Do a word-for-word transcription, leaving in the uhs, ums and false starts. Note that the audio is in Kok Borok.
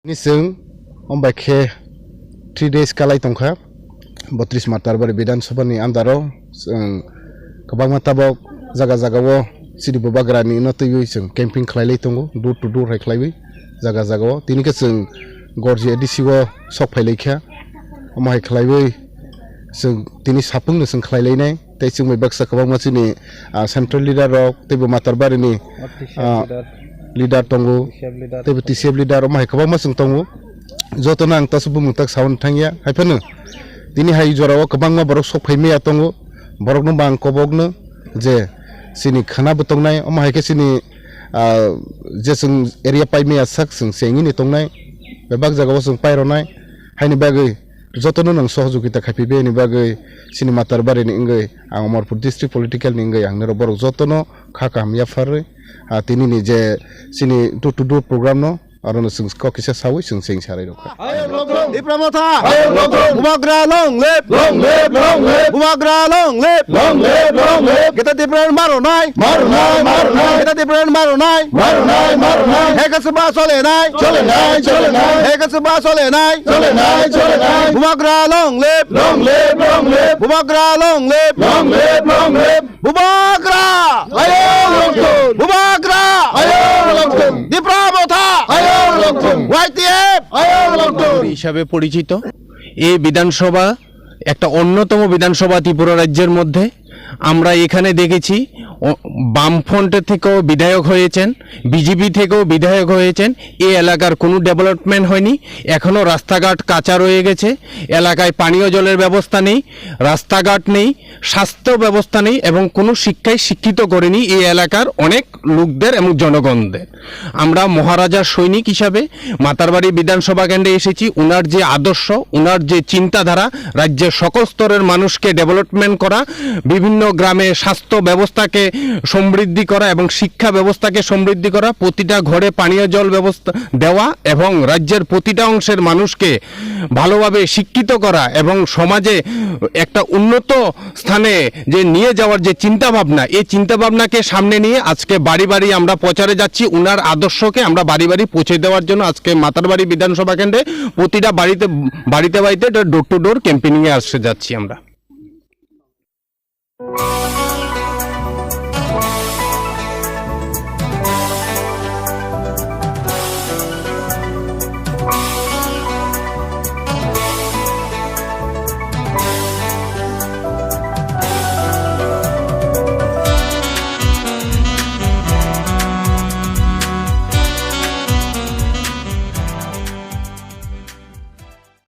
Ni chwng ombai khe three days kalai tongkha. Botris Matarbari Bidhan Sabha ni under o chwng kwbangma tabok jaga jaga o chini bubagra ni no twiwi chwng camping khlai lai tongo, door to door hai khlaiwi jaga jaga o. Tini khe chwng Gorji A D C o sok phai lai kha. Omo hai khlaiwi chwng tini sapung no chwng khlai lai nai. Tei chwng bai baksa kwbangma chini, ah, central leader rok tei bo Matarbari ni, ah, leader tongo, tei bo T C F leader, omo hai kwbangma chwng tongo. Joto no ang tasu bumung tak sawi thangya. Hai phano tini hai jora o kwbangma borok sok phai maya tongo. Borok no bo ang kobok no je chini khana bo tongnai, omo hai khe chini, ah, je chwng area pai maya sak chwng chengwi ni tongnai, bebak jaga o chwng pai rwnai. Haini bagwi jotono nwng sohojogita khai phaibai, ani bagwi chini Matarbari ni wngwi ang Amarpur district political ni wngwi ang norok borok jotono kha kaham yapharwi, ah, tini ni je chini door to door program no aro no chwng kok kisa sawi chwng cheng sarai rwkha. Tipra Motha! Bubagra long live! Long live, long live! Bubagra long live! Long live, long live! Gita Tipra ni maronai! Maronai, maronai! Gita Tipra ni maronai! Maronai, maronai! Heka seba solenai! Solenai, solenai! Heka seba solenai! Solenai, solenai! Bubagra long live! Long live, long live! Bubagra long live! Long live, long live! Bubagra! Ayang longthun! Bubagra! Ayang longthun! Tipra Motha! Ayang longthun! Y T F! Ayang longthun! হিসাবে পরিচিত। এই বিধানসভা একটা অন্যতম বিধানসভা ত্রিপুরা রাজ্যের মধ্যে। আমরা এখানে দেখেছি, অ, বামফ্রন্ট থেকেও বিধায়ক হয়েছেন, বিজেপি থেকেও বিধায়ক হয়েছেন। এই এলাকার কোনো ডেভেলপমেন্ট হয়নি, এখনও রাস্তাঘাট কাঁচা রয়ে গেছে, এলাকায় পানীয় জলের ব্যবস্থা নেই, রাস্তাঘাট নেই, স্বাস্থ্য ব্যবস্থা নেই এবং কোনো শিক্ষায় শিক্ষিত করেনি এই এলাকার অনেক লোকদের এবং জনগণদের। আমরা মহারাজার সৈনিক হিসাবে মাতারবাড়ি বিধানসভা কেন্দ্রে এসেছি। ওনার যে আদর্শ, ওনার যে চিন্তাধারা, রাজ্যের সকল স্তরের মানুষকে ডেভেলপমেন্ট করা, বিভিন্ন গ্রামে স্বাস্থ্য ব্যবস্থাকে সমৃদ্ধি করা এবং শিক্ষা ব্যবস্থাকে সমৃদ্ধি করা, প্রতিটা ঘরে পানীয় জল ব্যবস্থা দেওয়া এবং রাজ্যের প্রতিটা অংশের মানুষকে ভালোভাবে শিক্ষিত করা এবং সমাজে একটা উন্নত স্থানে যে নিয়ে যাওয়ার যে চিন্তা ভাবনা, এই চিন্তা ভাবনাকে সামনে নিয়ে আজকে বাড়ি বাড়ি আমরা প্রচারে যাচ্ছি। উনার আদর্শকে আমরা বাড়ি বাড়ি পৌঁছে দেওয়ার জন্য আজকে মাতারবাড়ি বিধানসভা কেন্দ্রে প্রতিটা বাড়িতে, বাড়িতে বাড়িতে ডোর টু ডোর ক্যাম্পেইনিং এ আসতে যাচ্ছি আমরা।